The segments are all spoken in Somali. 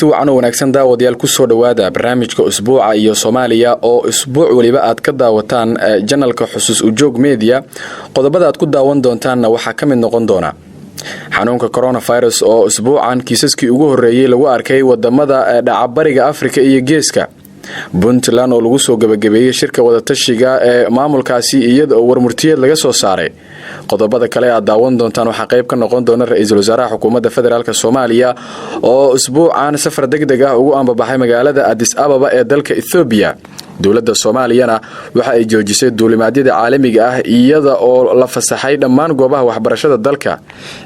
Kulanti wacan oo wanaagsan, daawadayaal. Kusoo dhowaada barnaamijka Usbuuca iyo Soomaaliya oo isbuuc weliba aad ka daawataan channelka Xusuus Ujoog Media. Qodobada aad ku daawan doontaanna waxaa ka mid noqon doona xanuunka coronavirus oo isbuucan kiisaskii ugu horreeyey lagu arkay wadamada dhacabariga Afrika iyo Geeska, Puntland oo lagu soo gabagabeeyey shirka wadatashiga ee maamulkaasi iyada oo warmurtiyeed laga soo saaray. Qodobada kale aad daawan doontaan waxaa qayb ka noqon doona ra-iisul wasaaraha xukuumadda federaalk Soomaaliya oo isbuucan safar deg deg ah ugu ambabaxay magaalada Adis Ababa ee dalka Ethoobiya. Dowladda Soomaaliyana waxa ay joojisay duulimaadyada caalamiga ah iyada oo la fasaxay dhammaan goobaha waxbarashada dalka.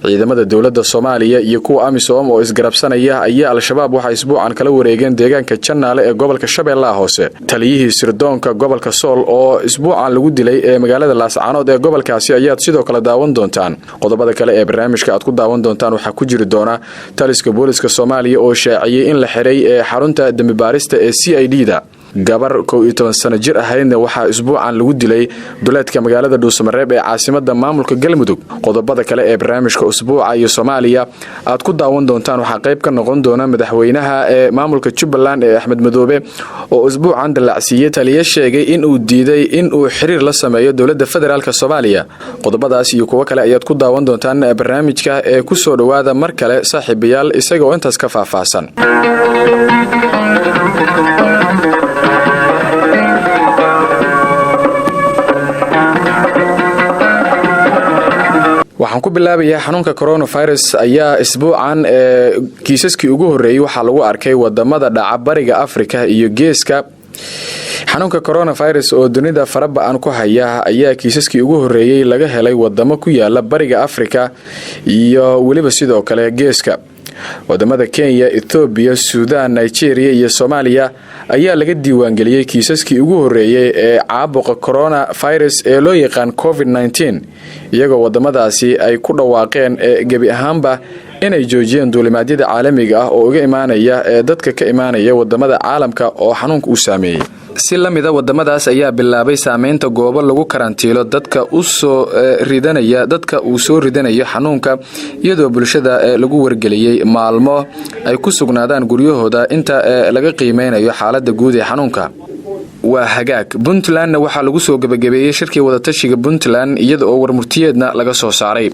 Ciidamada dowladda Soomaaliya iyo kuwa AMISOM oo isgarabsanaya ayaa Al-Shabaab waxaa isbuucan kala wareegeen deegaanka Jannaale ee gobolka Shabeellaha Hoose. Taliyihii sirdoonka gobolka Sool oo isbuucan lagu dilay ee magaalada Laascaanood ee gobolkaasi ayaad sidoo kale daawan doontaan. Qodobada kale ee barnaamijka aad ku daawan doontaan waxaa ku jiri doona taliska booliska Soomaaliya oo shaaciyey in la xiray ee xarunta dembibaarista ee CID da. Gabar 11 sano jir ahaydna waxaa isbuucan lagu dilay duleedka magaalada Dhuusamareeb ee caasimada maamulka Galmudug. Qodobada kale ee barnaamijka Usbuuca iyo Soomaaliya aad ku daawan doontaan waxaa qayb ka noqon doona madaxweynaha ee maamulka Jubbaland ee Axmed Madoobe oo isbuucan dallacsiiyey taliyo sheegay inuu diiday inuu xiriir la sameeyo dowladda federaalk Soomaaliya. Qodobadaas iyo kuwo kale ayaad ku daawan doontaan barnaamijka ee kusoo dhowaada mar kale, saaxiibayaal, isaga oo intaas ka faahfaahsan. Waxaan ku bilaabayaa xanuunka coronavirus ayaa isbuucan ee kiisaskii ugu horreeyey waxaa lagu arkay wadamada dhaca bariga Afrika iyo Geeska. Xanuunka coronavirus oo dunida faraba-an ku haya ayaa kiisaskii ugu horreeyey laga helay wadamo ku yaala bariga Afrika iyo weliba sidoo kale Geeska. Wadamada Kenya, Ethoobiya, Suudaan, Nigeria iyo Soomaaliya ayaa laga diiwaangeliyey kiisaskii ugu horreeyey ee caabuqa coronavirus ee loo yaqaan COVID-19, iyagoo wadamadaasi ay ku dhawaaqeen ee gebi ahaanba inay joojiyeen duulimaadyada caalamiga ah oo uga imaanaya ee dadka ka imaanaya wadamada caalamka oo xanuunka uu saameeyey. Si la mida wadamadaas ayaa bilaabay saameynta goobo lagu karantiilo dadka usoo ridanaya, dadka uu soo ridanayo xanuunka, iyadoo bulshada lagu wargeliyey maalmo ay ku sugnaadaan guryahooda inta laga qiimeynayo xaalada guud ee xanuunka. Waa hagaag. Puntlandna waxaa lagu soo gabagabeeyey shirkii wadatashiga Puntland iyada oo warmurtiyeedna laga soo saaray.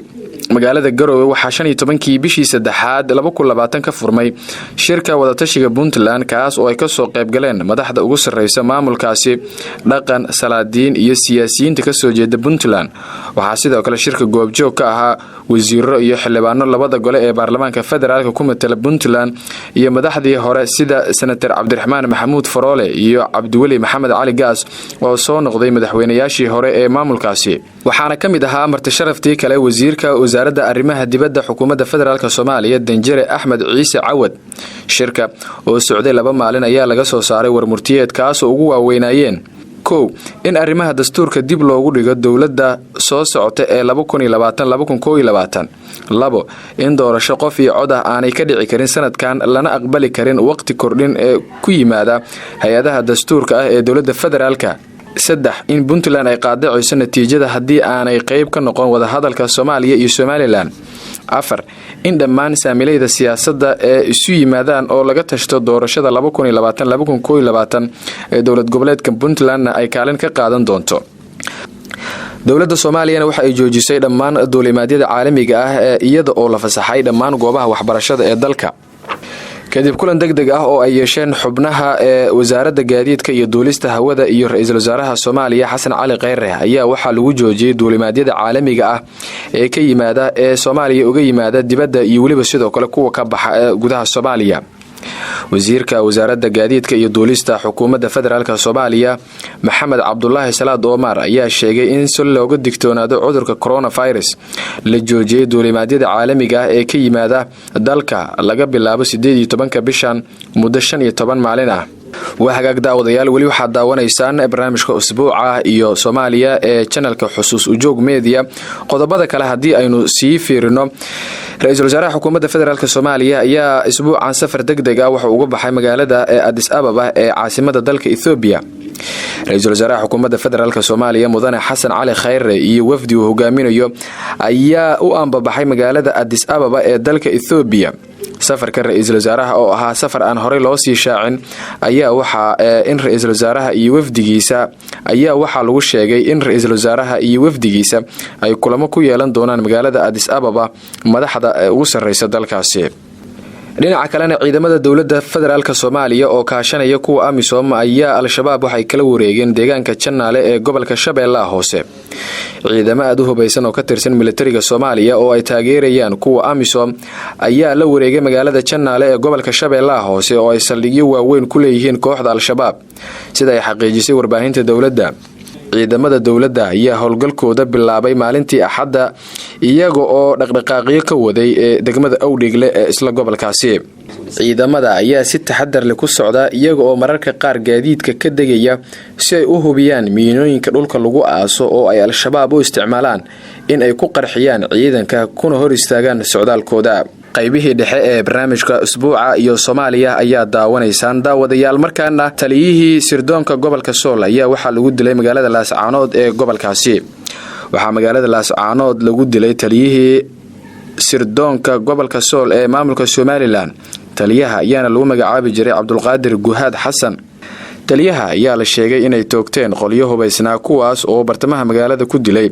Magaalada Garowe waxaa 15-kii bishii saddexaad 2020 ka furmay shirka wadatashiga Puntland, kaas oo ay kasoo qaybgaleen madaxda ugu sarreysa maamulkaasi, dhaqan, salaadiin iyo siyaasiyiinta kasoo jeeda Puntland. Waxaa sidoo kale shirka goobjoog ka ahaa wasiiro iyo xildhibaano labada gole ee baarlamaanka federaalk ku matala Puntland iyo madaxdii hore sida senator Cabdiraxmaan Maxamuud Faroole iyo Cabdiweli Maxamed Cali Gaas oo soo noqday madaxweynayaashii hore ee maamulkaasi. Waxaana ka mid ahaa martisharaftii kale wasiirka wasaaradda arrimaha dibadda xukuumadda federaalk Soomaaliya, danjere Axmed Ciise Cawad. Shirka oo socday 2 maalin ayaa laga soo saaray warmurtiyeed, kaasoo ugu waaweynaayeen: kow, in arrimaha dastuurka dib loogu dhigo dowladda soo socota ee 2021. Labo, in doorasho qof iyo cod ah aanay ka dhici karin sanadkan, lana aqbali karin waqti kordhin ee ku yimaada hay-adaha dastuurka ah ee dowladda federaalka. Saddex, in Puntland ay qaadacayso natiijada haddii aanay qeyb ka noqon wadahadalka Soomaaliya iyo Somaliland. Afar, in dhammaan saamilayda siyaasadda ee isu yimaadaan oo laga tashto doorashada ee dowlad goboleedka Puntlandna ay kaalin ka qaadan doonto. Dowladda Soomaaliyana waxa ay joojisay dhammaan duulimaadyada caalamiga ah ee iyada oo la fasaxay dhammaan goobaha waxbarashada ee dalka. Kadib kulan deg deg ah oo ay yeesheen xubnaha ee wasaaradda gaadiidka iyo duulista hawada iyo ra-iisul wasaaraha Soomaaliya Xasan Cali Kheyre ayaa waxaa lagu joojiyey duulimaadyada caalamiga ah ee ka yimaada ee Soomaaliya uga yimaada dibadda iyo weliba sidoo kale kuwa ka baxa ee gudaha Soomaaliya. Wasiirka wasaaradda gaadiidka iyo duulista xukuumadda federaalk Soomaaliya, Maxamed Cabdulaahi Salaad Omar, ayaa sheegay in si looga digtoonaado cudurka coronavirus la joojiyey duulimaadyada caalamiga ah ee ka yimaada dalka laga bilaabo 18-ka bishan muddo 15 maalin ah. Waa hagaag, daawadayaal, weli waxaad daawanaysaan barnaamijka Usbuuca iyo Soomaaliya ee channelka Xusuus Ujoog Media. Qodobada kale haddii aynu sii fiirino, ra-iisul wasaaraha xukuumadda federaalk Soomaaliya ayaa isbuucan safar deg deg ah wuxuu uga baxay magaalada Adis Ababa ee caasimada dalka Ethoobiya. Ra-iisul wasaaraha xukuumadda federaalk Soomaaliya, mudane Xasan Cali Khayre, iyo wafdi uu hogaaminayo ayaa u ambabaxay magaalada Adis Ababa ee dalka Ethoobiya. Safarka ra-iisul wasaaraha oo ahaa safar aan horey loo sii shaacin ayaa waxaa in ra-iisul wasaaraha iyo wafdigiisa ayaa waxaa lagu sheegay in ra-iisul wasaaraha iyo wafdigiisa ay kulamo ku yeelan doonaan magaalada Adis Ababa madaxda ugu sarreysa dalkaasi. Dhinaca kalena, ciidamada dowladda federaalka Soomaaliya oo kaashanaya kuwa AMISOM ayaa Al-Shabaab waxay kala wareegeen deegaanka Jannaale ee gobolka Shabeellaha Hoose. Ciidamo aada u hubaysan oo ka tirsan militariga Soomaaliya oo ay taageerayaan kuwa AMISOM ayaa la wareegay magaalada Jannaale ee gobolka Shabeellaha Hoose, oo ay saldhigyo waaweyn ku leeyihiin kooxda Al-Shabaab, sida ay xaqiijisay warbaahinta dowladda. Ciidamada dowladda ayaa howlgalkooda bilaabay maalintii Axadda, iyaga oo dhaqdhaqaaqyo ka waday ee degmada Awdhigle ee isla gobolkaasi. Ciidamada ayaa si taxadar leh ku socda, iyaga oo mararka qaar gaadiidka ka degaya si ay u hubiyaan miinooyinka dhulka lagu aaso oo ay Al-Shabaab u isticmaalaan in ay ku qarxiyaan ciidanka kuna hor istaagaan socdaalkooda. Qaybihii dhexe ee barnaamijka Usbuuca iyo Soomaaliya ayaa daawanaysaan, daawadayaal. Markaana, taliyihii sirdoonka gobolka Sool ayaa waxaa lagu dilay magaalada Laascaanood ee gobolkaasi. Waxaa magaalada Laascaanood lagu dilay taliyihii sirdoonka gobolka Sool ee maamulka Somaliland. Taliyaha ayaana lagu magacaabi jiray Cabdulqaadir Guhaad Xasan. Taliyaha ayaa la sheegay inay toogteen qolyo hubaysnaa, kuwaas oo bartamaha magaalada ku dilay.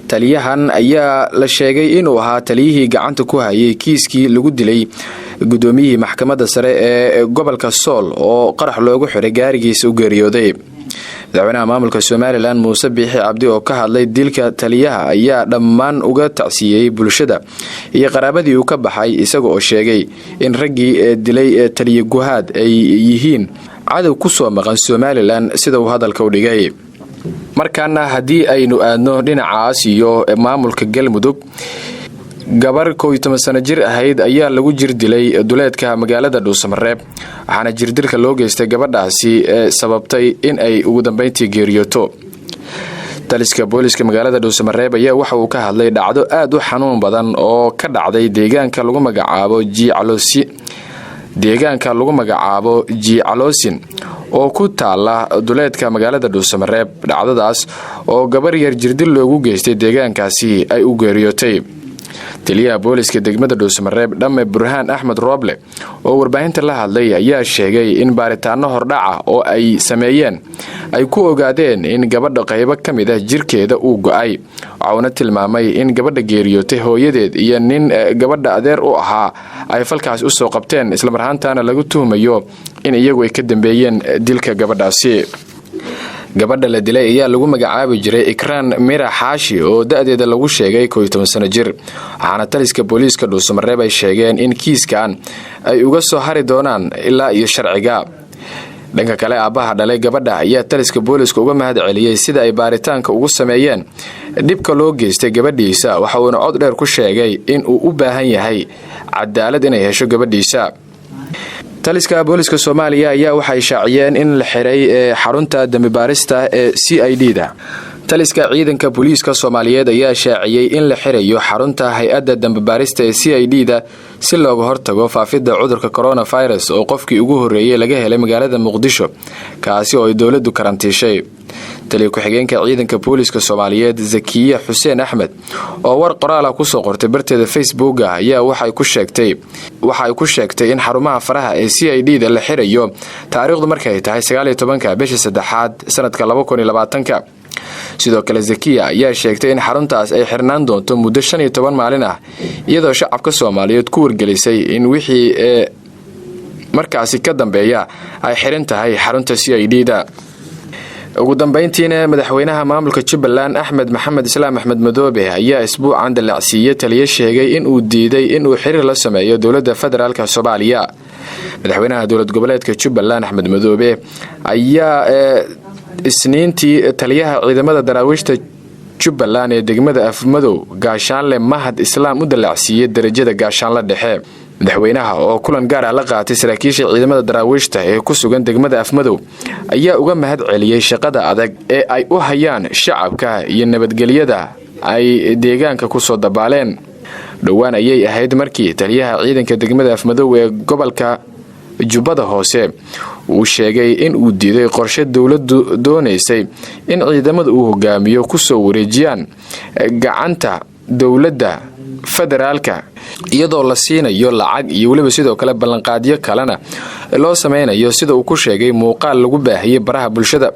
Taliyahan ayaa la sheegay inuu ahaa taliyihii gacanta ku hayay kiiskii lagu dilay gudoomiyihii maxkamadda sare ee gobolka Sool, oo qarax loogu xiray gaarigiisa u geeriyooday. Madaxweynaha maamulka Somaliland, Muuse Biixi Cabdi, oo ka hadlay dilka taliyaha ayaa dhammaan uga tacsiyeyey bulshada iyo qaraabadii uu ka baxay, isaga oo sheegay in raggii ee dilay taliye Guhaad ay yihiin cadow ku soo maqan Somaliland, sida uu hadalka u dhigay. Markaana, haddii aynu aadno dhinacaas iyo maamulka Galmudug, gabar 11 sano jir ahayd ayaa lagu jir dilay duleedka magaalada Dhuusamareeb, waxaana jirdilka loo geystay gabadhaasi ee sababtay in ay ugu dambeyntii geeriyooto. Taliska booliska magaalada Dhuusamareeb ayaa waxa uu ka hadlay dhacdo aada u xanuun badan oo ka dhacday deegaanka lagu magacaabo Jiicaloosin oo ku taala duleedka magaalada Dhuusamareeb, dhacdadaas oo gabar yar jirdil loogu geystay deegaankaasi ay u geeriyootay. Taliyaha booliska degmada Dhuusamareeb, Dhamme Burhaan Axmed Rooble, oo warbaahinta la hadlay ayaa sheegay in baaritaano hordhaca oo ay sameeyeen ay ku ogaadeen in gabadha qaybo ka mid ah jirkeeda uu go-ay. Waxauna tilmaamay in gabadha geeriyootay hooyadeed iyo nin gabadha adeer u ahaa ay falkaas usoo qabteen, islamar ahaantaana lagu tuhmayo in iyagu ay ka dambeeyeen dilka gabadhaasi. Gabadha la dilay ayaa lagu magacaabi jiray Ikraan Mira Xaashi oo da-deeda lagu sheegay 11 sano jir, waxaana taliska booliiska Dhuusamareeb ay sheegeen in kiiskan ay uga soo hari doonaan ilaa iyo sharciga. Dhanka kale, aabbaha dhalay gabadha ayaa taliska booliiska uga mahad celiyey sida ay baaritaanka ugu sameeyeen dhibka loo geystay gabadhiisa, waxa uuna cod dheer ku sheegay in uu u baahan yahay cadaalad inay hesho gabadhiisa. Taliska booliska Soomaaliya ayaa waxay shaaciyeen in la xiray xarunta dembibaarista ee CID da. Taliska ciidanka booliiska Soomaaliyeed ayaa shaaciyey in la xirayo xarunta hay-adda dembibaarista ee CID da si looga hortago faafidda cudurka coronavirus, oo qofkii ugu horreeyey laga helay magaalada Muqdisho, kaasi oo ay dowladdu karantiishay. Taliya ku-xigeenka ciidanka booliiska Soomaaliyeed, Zakiye Xuseen Axmed, oo war qoraala kusoo qortay barteeda Facebooka ayaa waxa ay ku sheegtay in xarumaha faraha ee CID da la xirayo taariikhdu markay tahay 19-ka bisha saddexaad sanadka 2020-ka. Sidoo kale, Zakiya ayaa sheegtay in xaruntaas ay xirnaan doonto muddo 15 maalin ah, iyadoo shacabka Soomaaliyeed ku wargelisay in wixii ee markaasi ka dambeeya ay xiran tahay xarunta CID da. Ugu dambeyntiina, madaxweynaha maamulka Jubbaland, Axmed Maxamed Islaam, Axmed Madoobe, ayaa isbuucan dallacsiiye taliyo sheegay in uu diiday inuu xiriir la sameeyo dowladda federaalka Soomaaliya. Madaxweynaha dowlad goboleedka Jubbaland, Axmed Madoobe, ayaa Isniintii taliyaha ciidamada daraawiishta Jubbaland ee degmada Afmadow, Gaashaanle Mahad Islaam, u dallacsiiyey darajada gaashaanle dhexe. Madaxweynaha oo kulan gaar ah la qaatay saraakiisha ciidamada daraawiishta ee ku sugan degmada Afmadow ayaa uga mahad celiyey shaqada adag ee ay u hayaan shacabka iyo nabadgelyada ay deegaanka kusoo dabaaleen. Dhowaan ayay ahayd markii taliyaha ciidanka degmada Afmadow ee gobolka Jubbada Hoose uu sheegay in uu diiday qorshe dowladdu doonaysay in ciidamada uu hogaamiyo kusoo wareejiyaan gacanta dowladda. Federaalka, iyadoo la siinayo lacag iyo weliba sidoo kale ballanqaadyo kalena loo sameynayo, sida uu ku sheegay muuqaal lagu baahiyey baraha bulshada.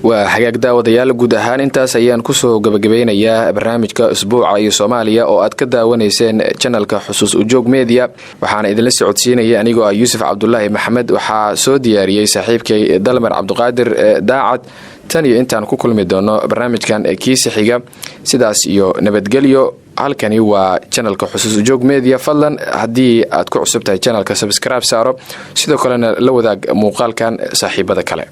Waa hagaag, daawadayaal, guud ahaan intaas ayaan kusoo gabagabeynayaa barnaamijka Usbuuca iyo Soomaaliya oo aad ka daawanayseen channelka Xusuus Ujoog Media. Waxaana idinla socodsiinaya anigoo ah Yuusuf Cabdulaahi Maxamed. Waxaa soo diyaariyey saaxiibkay Dalmar Cabduqaadir Daacad. Tan iyo intaan ku kulmi doono barnaamijkan kiisa xiga, sidaas iyo nabadgelyo. Halkani waa channelka Xusuus Ujoog Media. Fadlan, haddii aad ku cusub tahay channelka, subscribe saaro, sidoo kalena la wadaag muuqaalkan saaxiibada kale.